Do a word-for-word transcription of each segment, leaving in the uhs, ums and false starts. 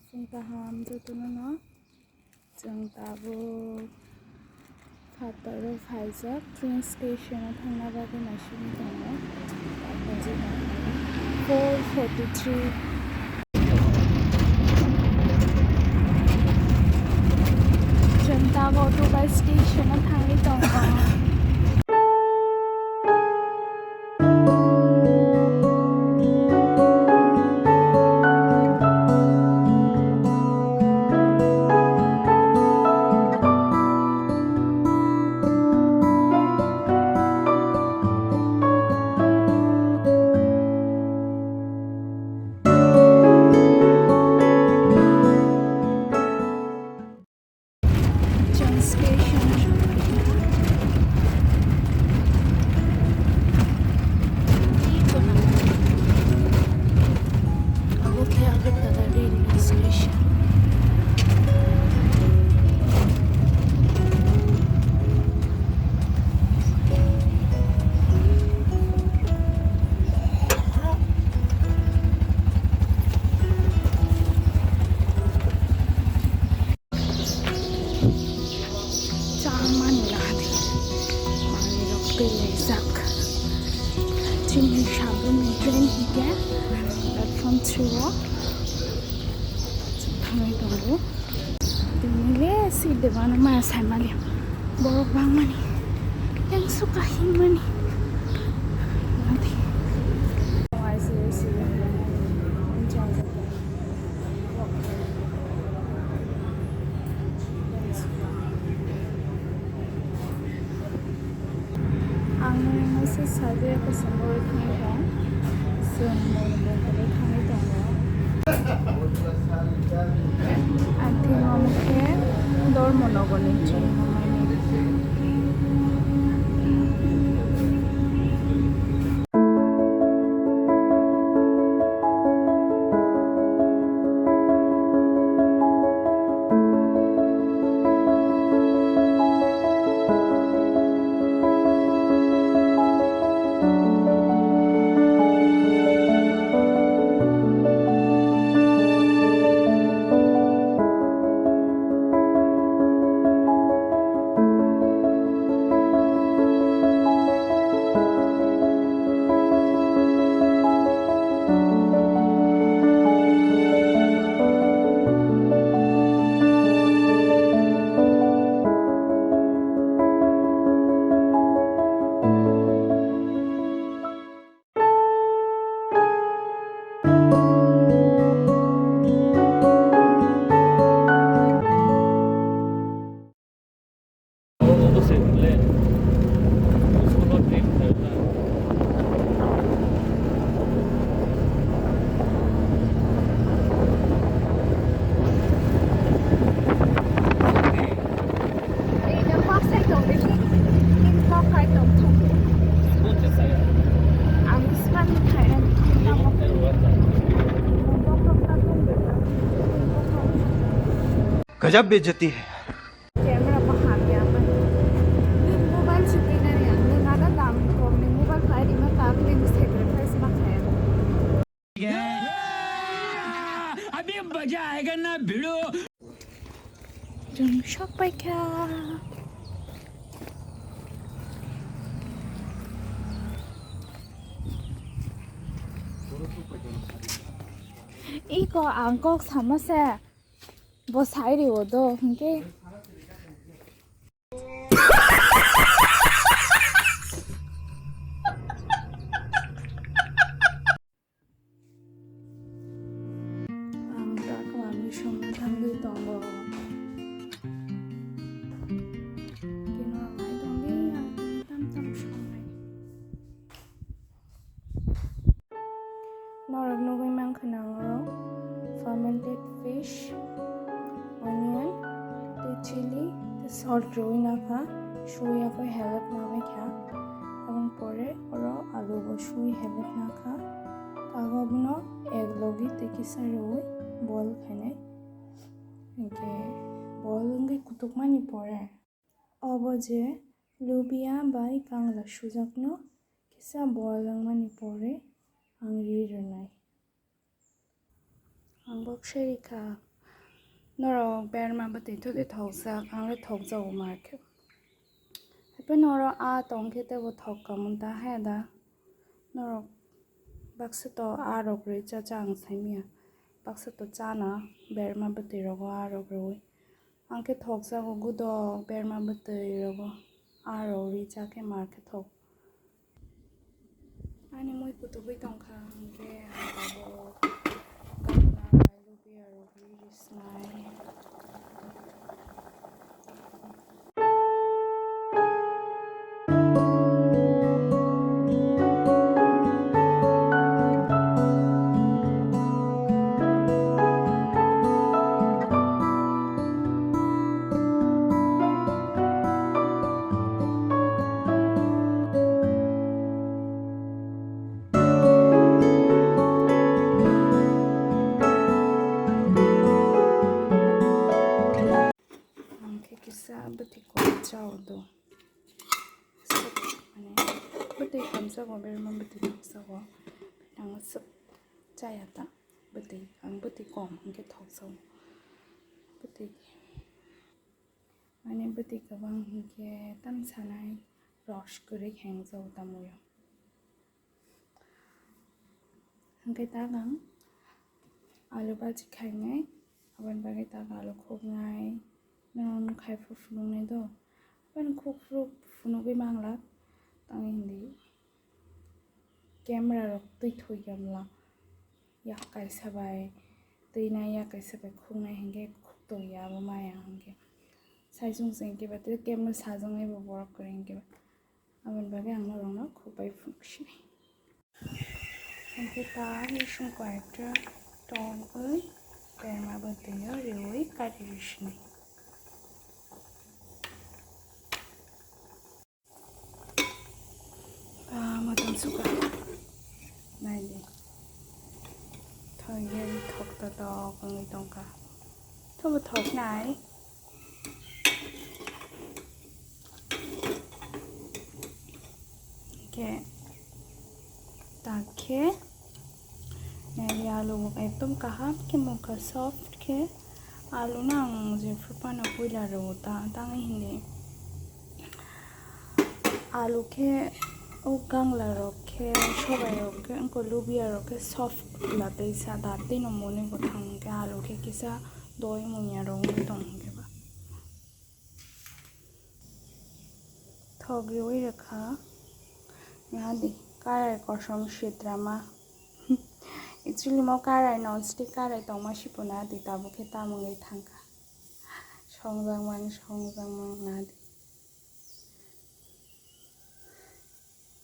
Chwng kaham jotono no. Chwng tabuk phataro phaijak, train station o thangna bagwi naisingwi tongo. Four forty-three. Chwng tabuk Dubai station o thangwi tongo. Chwng station abo khe Agartala railway station. Charmani ladi manwi rok twi laijak. Chini saboni train hwnkhe platform three o thangwi tongo. Tini le seat de bana maya saimali borok bangmani yang suka himani. Ladi. Ang nini message sadi ako sengori thangwi tong. Seng moni bongkori thangwi tongo. Ang thwngmani khe Dharmanagarni train no mani. गजब बेइज्जती है। Camera bo hamya man. Nwng mobile se twi nani ang, nwng ada dam kokni mobile pai rima tak nwng sacrifice ma khayan. अभी मजा आएगा ना भिड़ो। Chwng sok paikha. Iko ang kok sama se. Bo sai rio do, hinkhe. Ang ta kwlangwi songwi thangwi tongo. Kino ang nai tongdi, ang tam tam songnai. Norok nugwi mankha nango fermented fish, onion, tei chili, tei salt rwui nakha, sui yakui helep nabaikha. Aboni pore oro alu bo sui helep nakha. Tago abono ek logi tei kisa rwui boil khainai. Hinkhe boil wngwi kutukmani pore obo je lubia bai kangla sujakno kisa boil wngmani pore ang ri rwnai. Ang bok se rikha, Norok berma bwtwi thodi thokjak, ang le thokjago mar khe. Hapheno oro a tong khe teibo thok kamung ta haya da. Norok baksa to a rok rwi cha cha ang saimanya. Baksa to chana berma bwtwi rogo a rok rwi. Ang khe thokjago gudo berma bwtwi rogo a rok rwi cha khe mar khe thok. Ani mui kutugwi tongkha, hwnkhe ang tabuk gana bai lubiya rwgwi risnai. Ang khe kisa bwtwi kom chao do. Mane bwtwi kom chao, berma bwtwi kom chao. Ang swk chaya ta bwtwi, ang bwtwi kom hwnkhe thok chao. Bwtwi, mane bwtwi kwbang hwnkhe tam sanai, ros kwrwi khe wng chao tamo yo. Hwnkhe tak ang alu bhaji khainai, aboni bagwi tak alu khuknai, norok khai phuru phunuknai do, aboni khuk phuru phunugwi mangla, tamo hindi camera rok twi thoi khe mla, yak kaisa bai twi nai, yak kaisa bai khuknai hwnkhe khuk tongya abo maya hwnkhe, sai chwng chwng khe ba tei camera sajwknai bo borok kwrwi hwnkhe ba. Aboni bagwi ang norokno khukbai phunuk sinai. Hwnkhe ta bising koi ekta tongwi berma bwtwi o riwi kari rw sinai. Ah, motom suka. Nai di. Thoi ye thok ta tok wngwi tongkha. Thobo thok nai. Khe tak khe nai alu bo ekdom kaham khe mokha soft khe alu no ang jephru phano puila rwo ta tangwi hindi alu khe o gangla rok khe sobai rok khe wngkha lubiya rok khe soft la tei sa da tei no moni bo thang khe alu khe kisa doi munya rok wngwi tong khe ba. Thok riwi rwkha. Nadi, karai kosom sitrama. Actually, mo karai non stick karai tongma sipo nadi, tabuk khe tamo wngwi thangkha. Songjakmani, songjakmani nadi.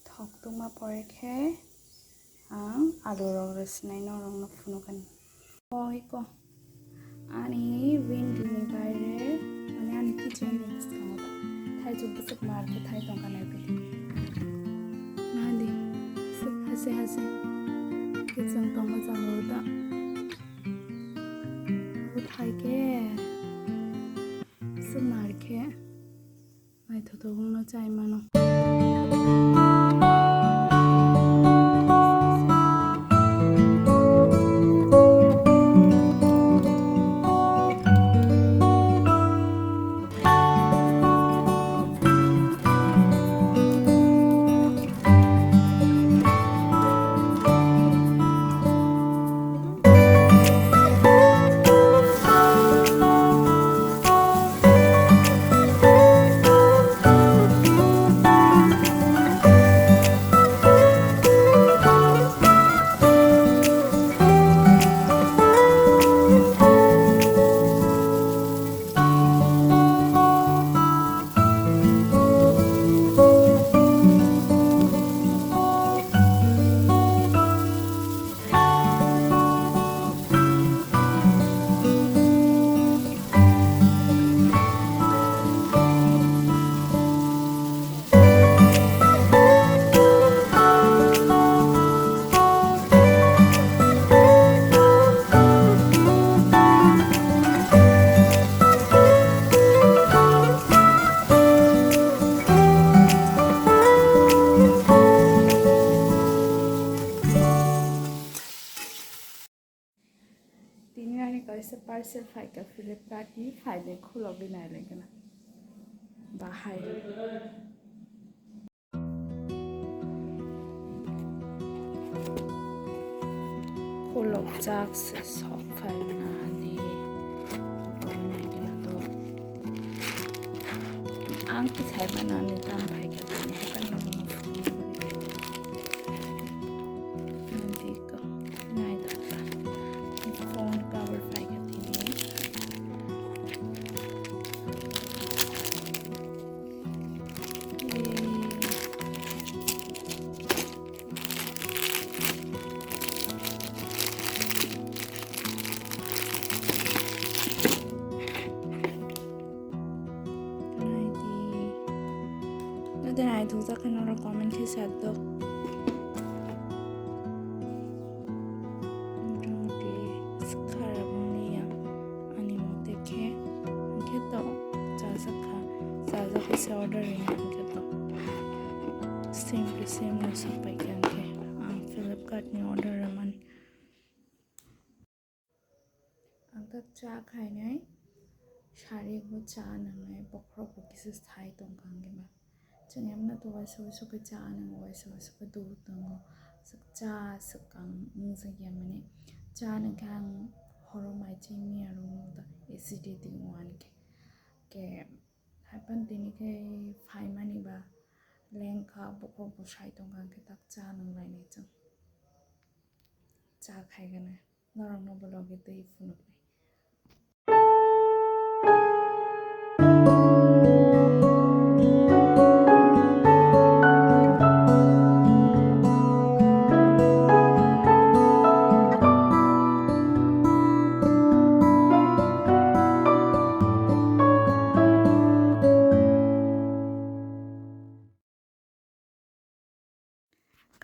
Thok tungma pore khe ang alu rok rwsnai norok no phunukani. Oi ko ani window ni baire mane ani kitchen ni bwskango da thaichuk bwswk mar khe thai tongkha nai bili. Nadi swk hase hase kitchen tongma jagao da. Bo thai khe swk mar khe. Naithothok wngno chai mano. Kaisa parcel phaikha Flipkart ni, phainai khulogwi nailaikha na. Bahai. Khulokjak se sok phaina di. Ang khe sai mano ani tam phaikha tini. Nai dokta. Phone cover phaikha tini. Nai di. Nodai nai thokjak khe norok comment khe sa tok. Motamoti swkha rwmani ya ani mote khe, hwnkhe to chajak kha, chajak khe se order rwna hwnkhe to same to same no sapai khe, hwnkhe ang Flipkart ni order rwmani. Ang ta cha khainai, sari bo cha nangnai, bokhorok bo kisa sai tongkha hwnkhe ba. Chwng emno to uaisa uaisa khe cha nang, uaisa uaisa khe dud tongo. Swk cha swkang wngjakya mani. Cha nangkhe ang horo mai chini aro ta acidity wngkha. Khe haiphano tini khe phaimani ba lengkha, bokhorok bo sai tongkha hwnkhe tak cha nanglainai chwng. Cha khaigana. Norokno bo logi twi phunuknai.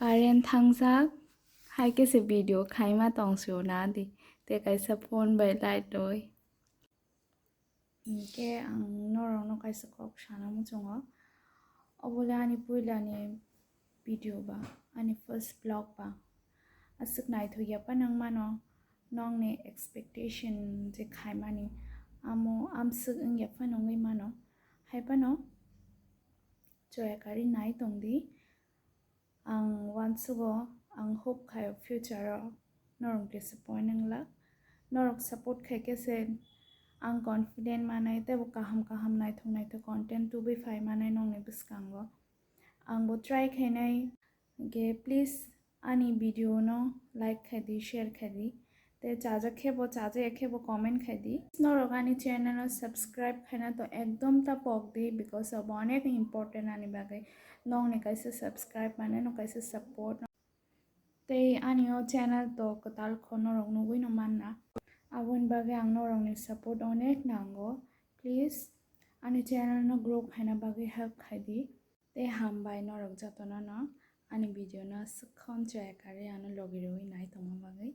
Current thangjak, hai khe se video khaima tong sio na di, tei kaisa phone bai light rwi. Hinkhe ang norokno kaisa kok sana muchungo, obole ani puilani video ba, ani first vlog ba, aswk naithokya phano wng mano, nokni expectation je khaimani amo amswk wngya phano wngwi mano, hai phano Choya kari nai tong di. Ang uansugo, ang hope khai o future o norok disappoint wng glak. Norok support khai khe se ang confident manai tei bo kaham kaham naithok naithok content tubui phai manai nokni bwskango. Ang bo try khainai. Hwnkhe please ani video no like khai di, share khai di. Tei chajak khe bo, chajaya khe bo comment khai di. Norok ani channel no subscribe khaina to ekdom ta pok di, because abo onek important ani bagwi. Nokni kaisa subscribe mane no kaisa support. Tei ani o channel to kwtal kho norok nugwi no manna. Aboni bagwi ang norokni support onek nango. Please ani channel no grow khaina bagwi help khai di. Tei hambai norok jotono no ani video no swkang chaya kari ano logi rwi nai tongma bagwi.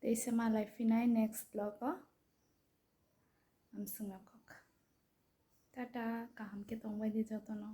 Tei se malai phinai next vlog o. Amswngno kok. Tata, kaham khe tongbai di jotono.